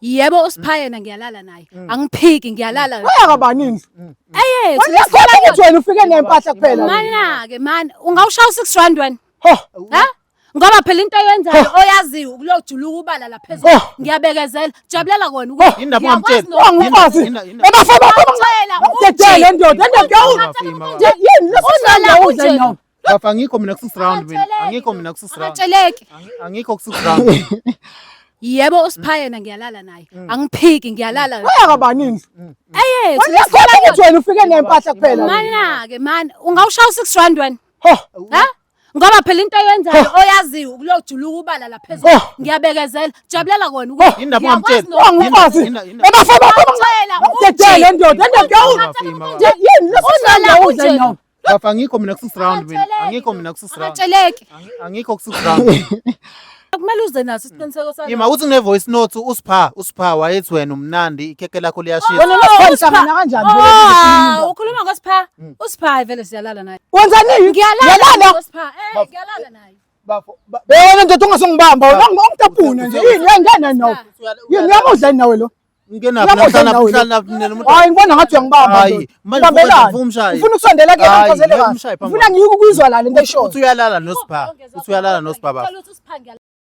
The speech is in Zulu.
Yebo, uSipha yena ngiyalala naye. Angiphiki, ngiyalala. Waya kabani indlu? Eyethu. Wena khona ukuthi wena ufike nempahla kuphela. Mana-ke mana, ungawushaya u-6 rand wena? Ho. Ha? Ngoba phela into oyenzayo oyaziyo ukuyojuluka ubala la phezulu. Oh. Ngiyabekezela. Jabulela kona ukuthi Indaba ngiyakwazi ungamtsheli. Wangumfazi. Ebafo bakho Ngiyakutshela, bangidedele ndoda. Ndoda Unga- yini lesithanda udla Unje. nawe. Bafa, angikho mina ku-six round mina. Angikho mina ku-six round. Akatsheleki. Angikho ku-six round. Yebo, uSipha yena ngiyalala naye. Angiphiki, ngiyalala. Waya kabani indlu? Eyethu. Wena khona ukuthi wena ufike nempahla kuphela. Mana-ke mana, ungawushaya u-6 rand wena? Ho. Ha? Ngoba phela into oyenzayo oyaziyo ukuyojuluka ubala la phezulu. Oh. Ngiyabekezela. Jabulela kona ukuthi Indaba ngiyakwazi ungamtsheli. Wangumfazi. Ebafo bakho Ngiyakutshela, bangidedele ndoda. Ndoda yini lesithanda udla Unje. nawe. Bafa, angikho mina ku-six round mina. Angikho mina ku-six round. Akatsheleki. Angikho ku-six round. Kumele uze naso isiqiniseko sakho. Ima uthi kune-voice note uSipha wayethi wena umnandi, ikhekhe lakho liyashisa. Wena lesikhona hlangana kanjani vele? Oh, ukhuluma ngoSipha? USipha vele siyalala naye. Wenzani? Ngiyalala ngoSipha. Eh, ngiyalala naye. Bafo, Eh, wena ndoda, ungasongibamba wena, ungitapuna nje. Yini uyangena nawe? Yini uyamudla nawe lo? Ngingenaphi? Uyamudla Nahlala nawe lo? hlala mina nomuntu. Hayi, ngibona ngathi uyangibamba Hayi, ndoda. manje Ubambelani? ufuna umshaye. Ufuna ukusondela kuyena Hayi, ngichazele ngeke kahle. umshaye phambi Ufuna ngiyukuzwa la lento eshoyo. Uthi uyalala noSipha. Uthi uyalala noSipha, bafo. Uthi uSipha ngiyalala.